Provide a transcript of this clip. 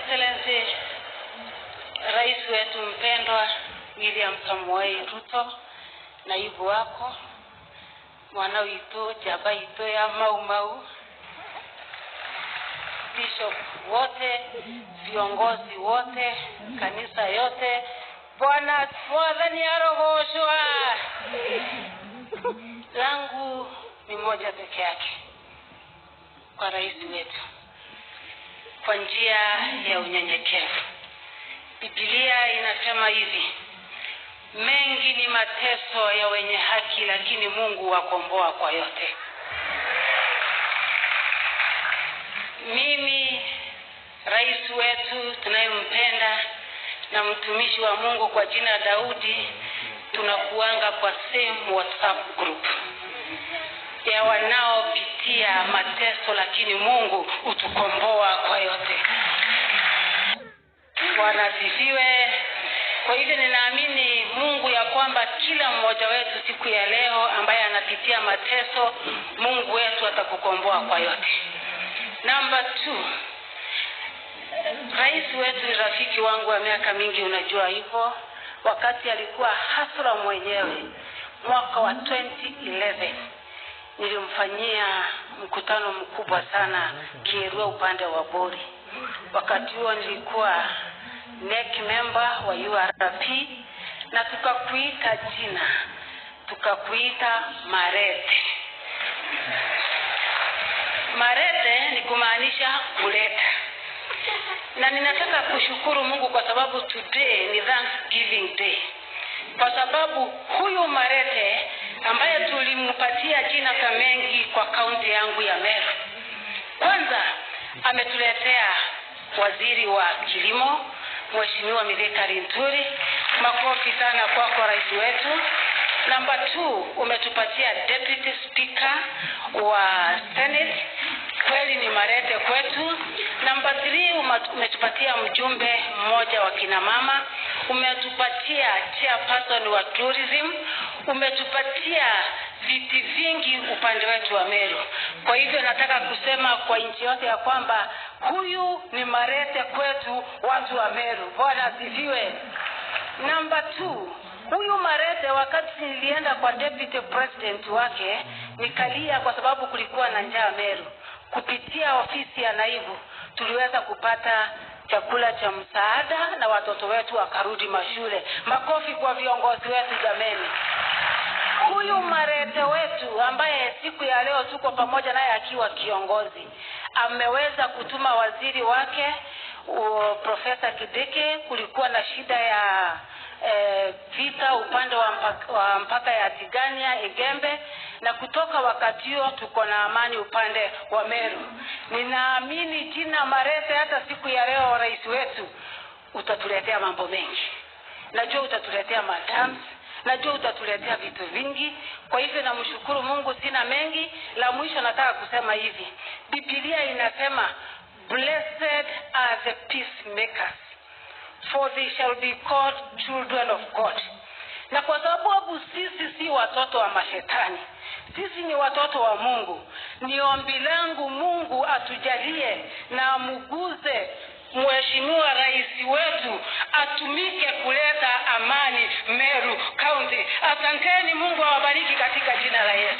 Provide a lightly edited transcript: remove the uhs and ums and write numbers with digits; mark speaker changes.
Speaker 1: Excellency, Rais wetu mpendwa William Samoei Ruto, naibu wako mwana witũ, njamba itũ ya Mau Mau, bishop wote, viongozi wote, kanisa yote, Bwana Mwathani arogocwa. Langu ni moja peke yake kwa rais wetu, kwa njia ya unyenyekevu. Biblia inasema hivi: mengi ni mateso ya wenye haki, lakini Mungu wakomboa kwa yote. Mimi rais wetu tunayempenda na mtumishi wa Mungu kwa jina Daudi, tunakuanga kwa same WhatsApp group ya wanaopitia mateso, lakini Mungu utukomboa kwa yote. Bwana asifiwe. Kwa hivyo ninaamini Mungu ya kwamba kila mmoja wetu siku ya leo ambaye anapitia mateso, Mungu wetu atakukomboa kwa yote. Number 2, rais wetu ni rafiki wangu wa miaka mingi, unajua hivyo. Wakati alikuwa hasra mwenyewe mwaka wa 2011 nilimfanyia mkutano mkubwa sana Kierua upande wa Bori. Wakati huo nilikuwa NEC member wa URP, na tukakuita jina, tukakuita Marete. Marete ni kumaanisha kuleta. Na ninataka kushukuru Mungu kwa sababu today ni Thanksgiving Day. Kwa sababu huyu Marete ambaye tulimpatia jina Kamengi kwa kaunti yangu ya Meru, kwanza ametuletea waziri wa kilimo Mheshimiwa Mithika Linturi. Makofi sana kwako kwa rais wetu. Number 2, umetupatia deputy speaker wa Senate, kweli ni Marete kwetu. Number 3, umetupatia mjumbe mmoja wa kina mama, umetupatia chairperson wa tourism, umetupatia viti vingi upande wetu wa Meru. Kwa hivyo nataka kusema kwa nchi yote ya kwamba huyu ni Marete kwetu watu wa Meru. Bwana asifiwe. Number 2, huyu Marete wakati nilienda kwa deputy president wake nikalia kwa sababu kulikuwa na njaa Meru. Kupitia ofisi ya naibu tuliweza kupata chakula cha msaada na watoto wetu wakarudi mashule. Makofi kwa viongozi wetu jameni. Huyu Marete wetu ambaye siku ya leo tuko pamoja naye akiwa kiongozi, ameweza kutuma waziri wake Profesa Kideke. Kulikuwa na shida ya vita upande wa mpaka ya Tigania Igembe, na kutoka wakati huo tuko na amani upande wa Meru. Ninaamini jina Marete hata siku ya leo rais wetu utatuletea mambo mengi. Najua utatuletea madams, najua utatuletea vitu vingi. Kwa hivyo namshukuru Mungu, sina mengi. La mwisho nataka kusema hivi, Biblia inasema blessed are the peacemakers, for they shall be called children of God. Na kwa sababu sisi si watoto wa mashetani, sisi ni watoto wa Mungu, ni ombi langu Mungu atujalie na amuguze Mheshimiwa rais wetu atumike kuleta amani Meru County. Asanteni, Mungu awabariki katika jina la Yesu.